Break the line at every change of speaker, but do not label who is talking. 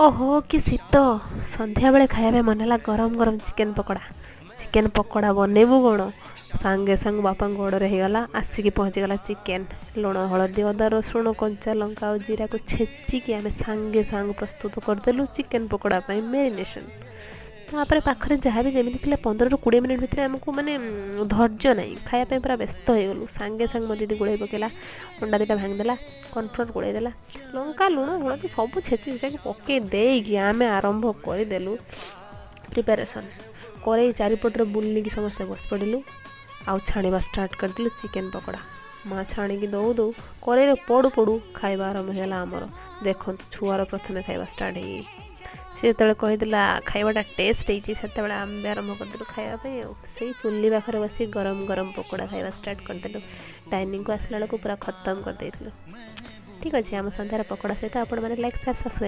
ଓହୋ, କି ଶୀତ! ସନ୍ଧ୍ୟାବେଳେ ଖାଇବା ପାଇଁ ମନେ ହେଲା ଗରମ ଗରମ ଚିକେନ୍ ପକୋଡ଼ା। ଚିକେନ୍ ପକୋଡ଼ା ବନେଇବୁ କ'ଣ, ସାଙ୍ଗେ ସାଙ୍ଗେ ବାପାଙ୍କ ଅର୍ଡ଼ର ହେଇଗଲା। ଆସିକି ପହଞ୍ଚିଗଲା ଚିକେନ୍। ଲୁଣ, ହଳଦୀ, ଅଦା, ରସୁଣ, କଞ୍ଚା ଲଙ୍କା ଆଉ ଜିରାକୁ ଛେଚିକି ଆମେ ସାଙ୍ଗେ ସାଙ୍ଗେ ପ୍ରସ୍ତୁତ କରିଦେଲୁ ଚିକେନ୍ ପକୋଡ଼ା ପାଇଁ ମ୍ୟାରିନେସନ୍। ତାପରେ ପାଖରେ ଯାହା ବି ଯେମିତି ଥିଲା, 15ରୁ 20 ମିନିଟ୍ ଭିତରେ ଆମକୁ ମାନେ ଧୈର୍ଯ୍ୟ ନାହିଁ, ଖାଇବା ପାଇଁ ପୁରା ବ୍ୟସ୍ତ ହେଇଗଲୁ। ସାଙ୍ଗେ ସାଙ୍ଗେ ମୋ ଦିଦି ଗୋଳେଇ ପକେଇଲା, ଅଣ୍ଡା ଦୁଇଟା ଭାଙ୍ଗିଦେଲା, କର୍ଣ୍ଣଫ୍ଲୋର୍ ଗୋଳେଇ ଦେଲା, ଲଙ୍କା, ଲୁଣ, ହଳଦୀ ସବୁ ଛେଚି ଛୁଚାକି ପକେଇ ଦେଇକି ଆମେ ଆରମ୍ଭ କରିଦେଲୁ ପ୍ରିପାରେସନ୍। କରେଇ ଚାରିପଟରେ ବୁଲିକି ସମସ୍ତେ ବସି ପଡ଼ିଲୁ ଆଉ ଛାଣିବା ଷ୍ଟାର୍ଟ କରିଦେଲୁ ଚିକେନ୍ ପକୋଡ଼ା। ମା ଛାଣିକି ଦଉ ଦଉ, କରେଇରେ ପଡ଼ୁ ପଡ଼ୁ ଖାଇବା ଆରମ୍ଭ ହେଇଗଲା ଆମର। ଦେଖନ୍ତୁ, ଛୁଆର ପ୍ରଥମେ ଖାଇବା ଷ୍ଟାର୍ଟ ହେଇଯାଇଛି। ସେ ଯେତେବେଳେ କହିଦେଲା ଖାଇବାଟା ଟେଷ୍ଟ ହେଇଛି, ସେତେବେଳେ ଆମେ ବି ଆରମ୍ଭ କରିଦେଲୁ ଖାଇବା ପାଇଁ। ଆଉ ସେଇ ଚୁଲି ପାଖରେ ବସି ଗରମ ଗରମ ପକୋଡ଼ା ଖାଇବା ଷ୍ଟାର୍ଟ କରିଦେଲୁ। ଡାଇନିଂକୁ ଆସିଲା ବେଳକୁ ପୁରା ଖତମ କରିଦେଇଥିଲୁ। ଠିକ୍ ଅଛି, ଆମ ସନ୍ଧ୍ୟାର ପକୋଡ଼ା ସହିତ ଆପଣମାନେ ଲାଇକ୍, ସେୟାର, ସବସ୍କ୍ରାଇବ୍।